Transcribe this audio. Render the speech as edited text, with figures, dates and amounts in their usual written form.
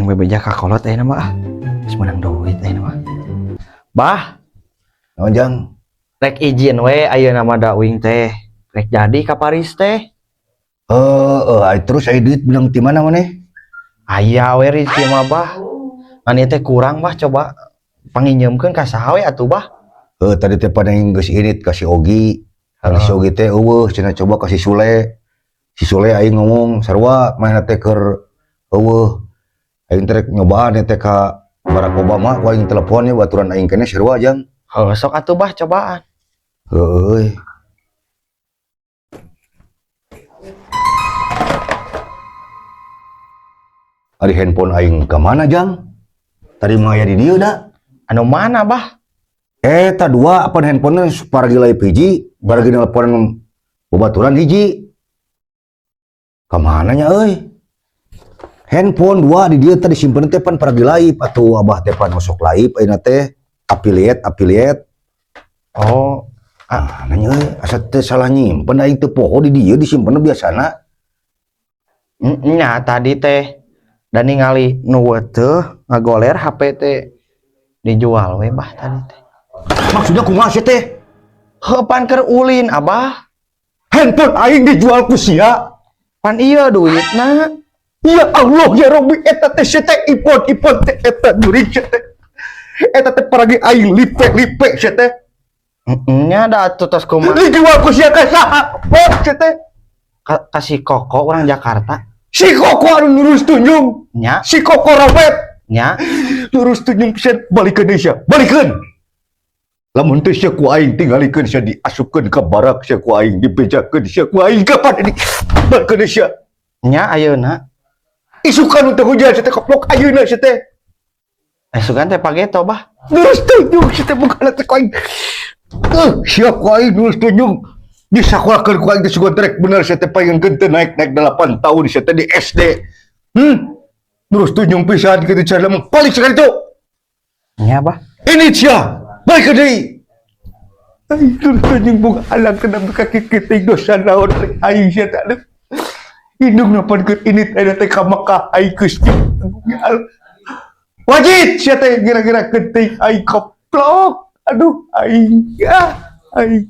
Hayang bebeja ka kolot ayeuna mah ah. Geus meunang duit ayeuna mah. Bah, Naon, Jang? Rek izin we ayeuna mah da uing teh. Rek jadi ka Paris teh. Heeh, ai terus ai duit bilang ti mana maneh? Aya we rezeki mah, Bah. Ngan ieu teh kurang, Bah, coba panginjeumkeun ka saha we atuh, Bah. Heuh, tadi teh pada geus init ka si Ogi. Ari si Ogi teh euweuh cenah, coba ka si Sule. Si Sule aing ngomong sarua manehna teh keur euweuh. Aing teh rek nyobaan teh ka Barack Obama ku aing telepon ya, baturan aing keneh sarua, Jang. Heuh, sok atuh, Bah, cobaan. Heueuh euy. Ari handphone aing ka mana, Jang? Tadi mah aya di dieu da. Anu mana, Bah? Eta dua apa handphonenya paragi live hiji, paragi nelpon babaturan hiji. Kamana nya euy? Handphone dua di dieu tadi simpen teh pan paragi live atuh, Abah teh pan osok live ayeuna teh affiliate affiliate. Oh, Ah, nanya euy, asa teh salah nyimpen, aing teu poho di dieu disimpen biasana. Nya tadi teh dan ningali nu teu ngagoler HP teh dijual we, Bah, tadi teh. Maksudnya kumaha sih teh? Heuh, pan keur ulin, Abah. Handphone aing dijual ku sia. Pan iya duitna. Ya Allah ya Rabbi, eta teh sia teh iPhone iPhone teh eta jurig sia teh. Eta teh paragi aing lipe lipe sia teh. Nya da atuh tos kumaha? Dijual ku sia ka saha? Oh, sia teh. Ka si Koko orang Jakarta. Si Koko anu lurus tunjung. Nya, Si Koko Robet nya. Lurus tunjung pisan, balikeun deui sia. Balikeun. Lamun teu sia ku aing tinggalikeun sia, diasupkeun ka barak sia ku aing, dibejakeun sia ku aing kapan ini. Balikeun deui sia. Nya ayeuna. Isukan untuk hujan sia teh, koplok, ayeuna sia teh. Eh, sugan teh pageto, Bah. Lurus tunjung sia teh, bukan teh ku aing. Siap ku aing lurus tunjung. Disakolakeun ku aing teh sugan trek bener sia teh, payeunkeun teh naik-naik 8 tahun sia teh di SD. Lurus tunjung pisan kitu cara mah, balik sekali tuh. Nya, Bah. Ini sia, balik ke deui. Aing lurus tunjung boga anak kena kaki keting dosa naon aing sia teh. Aduh. Indung napan keur ini teh teh ka Mekah aing geus. Ya Allah. Wajib sia teh kira-kira keting aing koplok. Aduh aing ya aing.